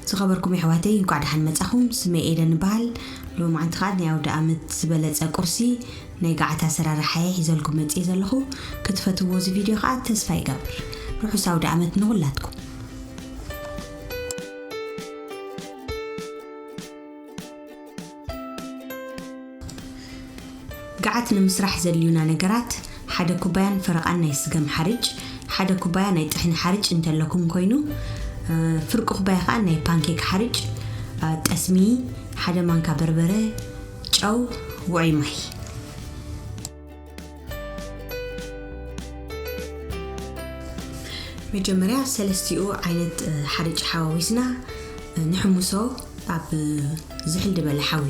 ዝኸበርኩም የሕዋተይ፣ እንኳዕ ደሓን መጻኹም። ስመይ ኤደን እበሃል። ሎማዓንቲ ኸዓ ናይ ኣውደ ኣመት ዝበለጸ ቁርሲ ናይ ገዓት ኣሰራርሓ እየ ሒዘልኩም መጽየ ዘለኹ። ክትፈትዎ እዚ ቪድዮ ኸዓ ተስፋ ይገብር። ርሑስ ኣውደ ኣመት ንኹላትኩም። ገዓት ንምስራሕ ዘድልዩና ነገራት፣ ሓደ ኩባያን ፈረቓን ናይ ስገም ሓርጭ፣ ሓደ ኩባያ ናይ ጥሕኒ ሓርጭ እንተለኩም ኮይኑ፣ እ፣ ፍርቂ ኩባያ ኸዓ ናይ ፓንኬክ ሓርጭ፣ እ፣ ጠስሚ፣ ሓደ ማንካ በርበረ፣ ጨው፣ ውዑይ ማይ። መጀመርያ ሰለስቲኡ ዓይነት፣ እ፣ ሓርጭ ሓዋዊስና፣ እ፣ ንሕምሶ ኣብ ዝሕል ዝበለ ሓዊ።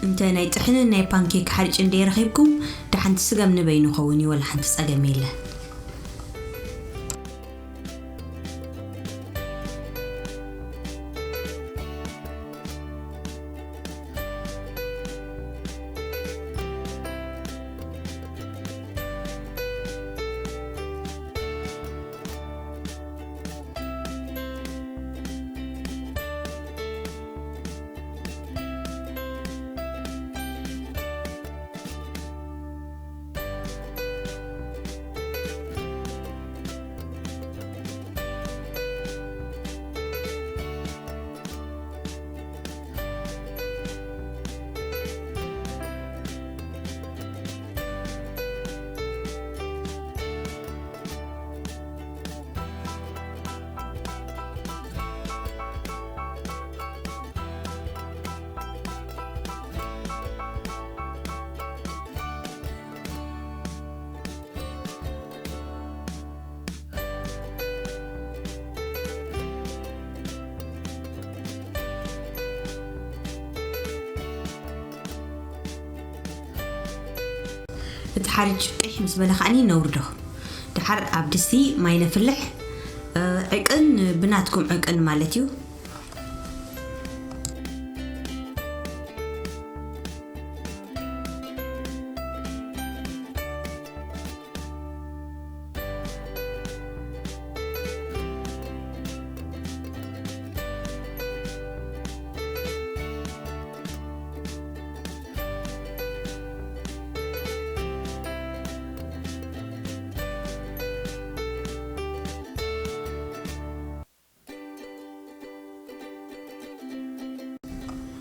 እንተ ናይ ጥሕንን ናይ ፓንኬክ ሓርጭን ደይረኺብኩም፣ ደሓንቲ ስገም ንበይኑ ኸውን እዩ፣ ወላ ሓንቲ ጸገም የለ። እቲ ሓርጭ ቂሕ ምስ በለ ከዓኒ ነውርዶ። ደሓር ኣብ ድስቲ ማይ ነፍልሕ። እ፣ ዕቅን ብናትኩም ዕቅን ማለት እዩ።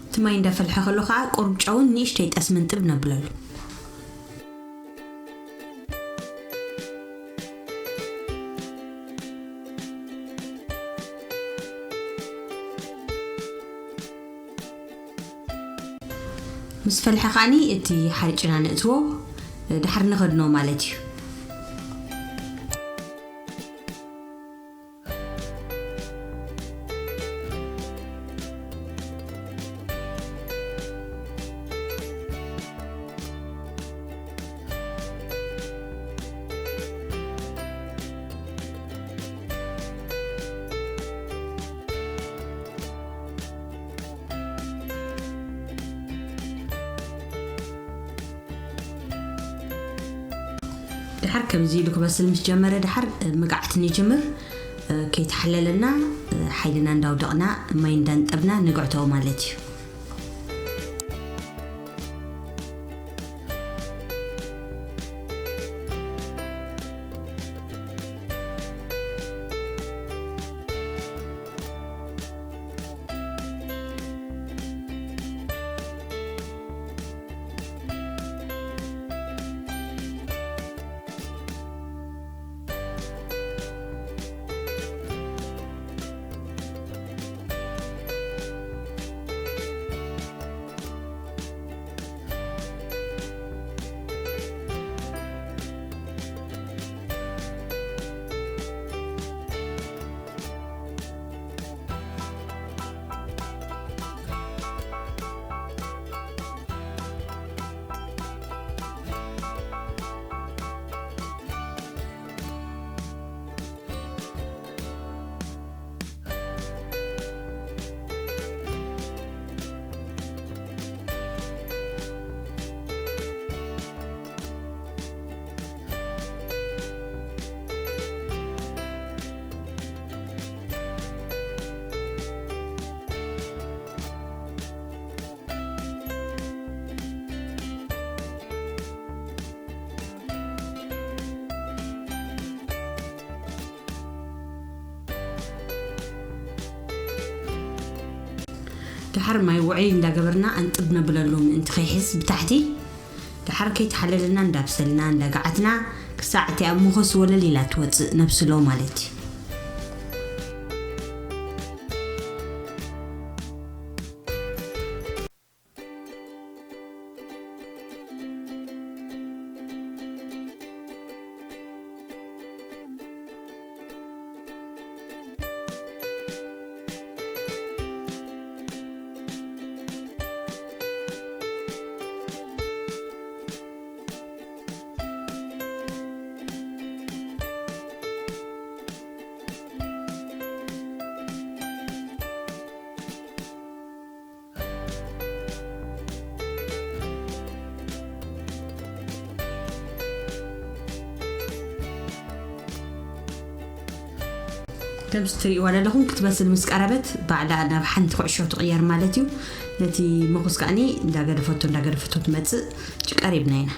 እቲ ማይ እንዳፈልሐ ከሎ ከዓ ቁሩብ ጨውን ንእሽተይ ጠስምን ጥብ ነብለሉ። ምስ ፈልሐ ከዓኒ እቲ ሓርጭና ንእትዎ፣ ድሓር ንኸድኖ ማለት እዩ። ድሓር ከምዚ ኢሉ ክበስል ምስ ጀመረ፣ ድሓር፣ እ፣ ምግዓት ንጅምር። እ፣ ከይተሓለለና፣ እ፣ ሓይልና እንዳውደቕና፣ ማይ እንዳንጠብና ንግዕቶ ማለት እዩ። ድሓር ማይ ውዑይ እንዳገበርና ኣንጥብ ነብለሉ ምእንቲ ከይሕስ ብታሕቲ። ድሓር ከይተሓለለና እንዳብሰልና እንዳጋዓትና ክሳዕ እቲኣ ምኾስ ወለል ኢላ ትወፅእ ነብስሎ ማለት እዩ። ከምዚ ትርእይዋ ዘለኹም ክትበስል ምስ ቀረበት ባዕላ ናብ ሓንቲ ኩዕሾ ትቕየር ማለት እዩ። ነቲ መኹስ ከኣኒ እንዳገደፈቶ እንዳገደፈቶ ትመጽእ። ጭ ቀሪብና ኢና።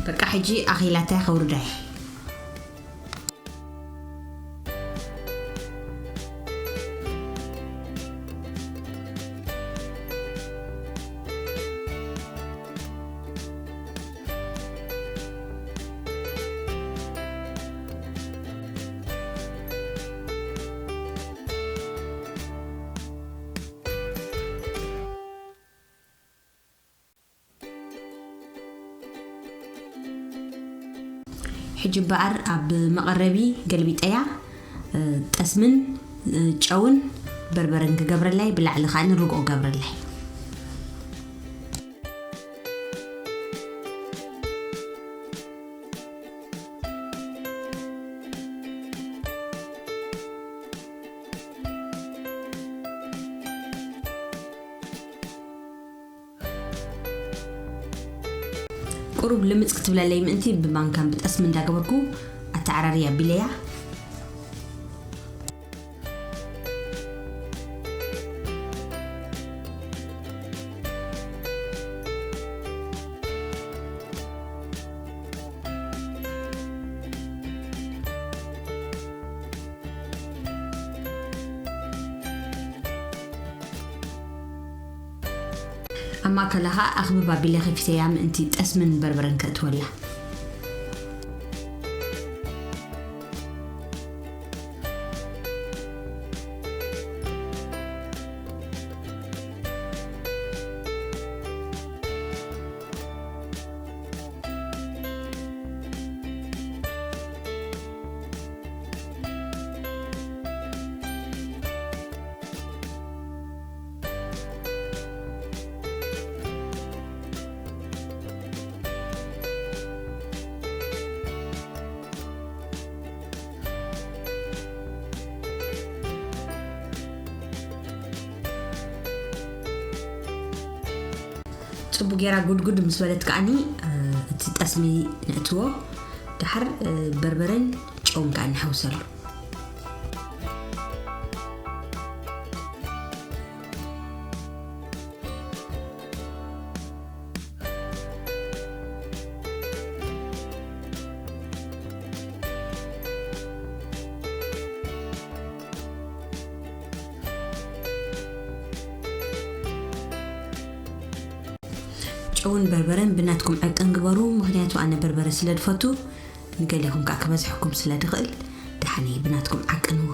በቃ ሕጂ ኣኺላታ ከውርዳይ። ሕጂ እምበኣር ኣብ መቐረቢ ገልቢጠያ፣ እ፣ ጠስምን፣ እ፣ ጨውን በርበረን ክገብረላይ፣ ብላዕሊ ከኣ ርግኦ ገብረላይ። ቁሩብ ልምጽ ክትብለለይ ምእንቲ ብማንካን ብጠስሚ እንዳገበርኩ ኣተዓራርየ ኣቢለያ። ኣብ ማእከላ ኸኣ ኣኽብብ ኣቢለ ከፊተያ ምእንቲ ጠስምን በርበረን ከእትወላ። ጽቡቅ ጌራ ጉድጉድ ምስ በለት ከኣኒ፣ እ፣ እቲ ጠስሚ ነእትዎ። ደሓር፣ እ፣ በርበረን ጨውን ከዓ ንሕውሰሉ። ጨውን በርበረን ብናትኩም ዕቅን ግበሩ፣ ምኽንያቱ ኣነ በርበረ ስለ ዝፈቱ፣ ንገሊኹም ከዓ ክበዝሐኩም ስለ ዝኽእል፣ ደሓነይ ብናትኩም ዓቅንዎ።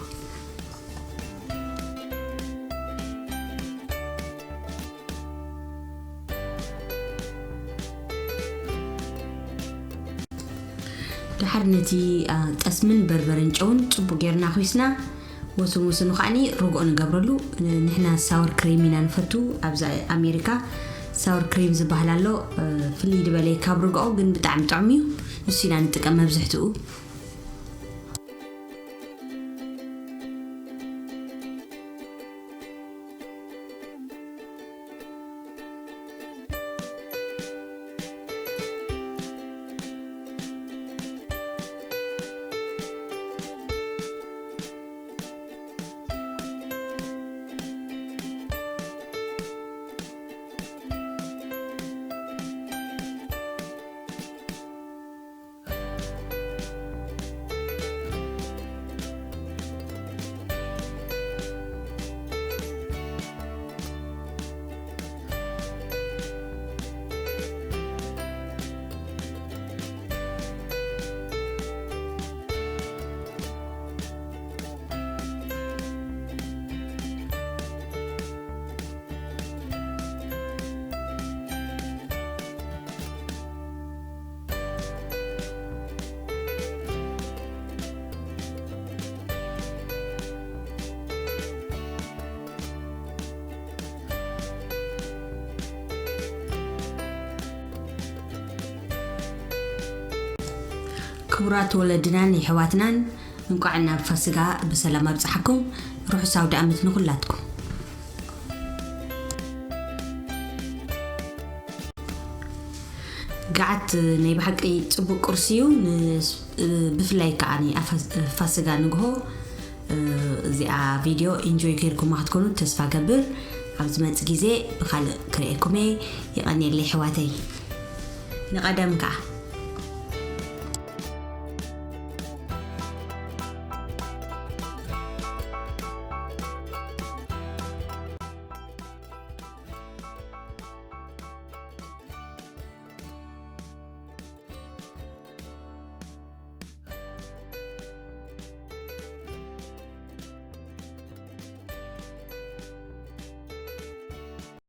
ድሓር ነቲ፣ አ፣ ጠስምን በርበረን ጨውን ጽቡቕ ጌርና ኹስና፣ ወሰን ወሰኑ ከዓኒ ርግኦ ንገብረሉ። ን-፣ ንሕና ሳወር ክሬም ኢና ንፈቱ። ኣብዛ ኣሜሪካ ሳወር ክሬም ዝበሃል ኣሎ፣ እ፣ ፍልይ ዝበለ ካብ ርግኦ ግን ብጣዕሚ ጥዑም እዩ። ንሱ ኢና ንጥቀም መብዝሕትኡ። ክቡራት ወለድናን የሕዋትናን፣ እንቋዕ ናብ ፋሲጋ ብሰላም ኣብጽሓኩም። ርሑስ ኣውደ ዓመት ንኹላትኩም። ገዓት ናይ ብሓቂ ጽቡቕ ቁርሲ እዩ። ን-፣ ብፍላይ ከኣ ፋሲጋ ንግሆ እዚኣ ቪድዮ ኢንጆይ ጌርኩማ ክትኮኑ ተስፋ ገብር። ኣብ ዝመጽእ ግዜ ብኻልእ ክርእየኩም እየ። የቐንየለይ ኣሕዋተይ። ንቐደም ከኣ።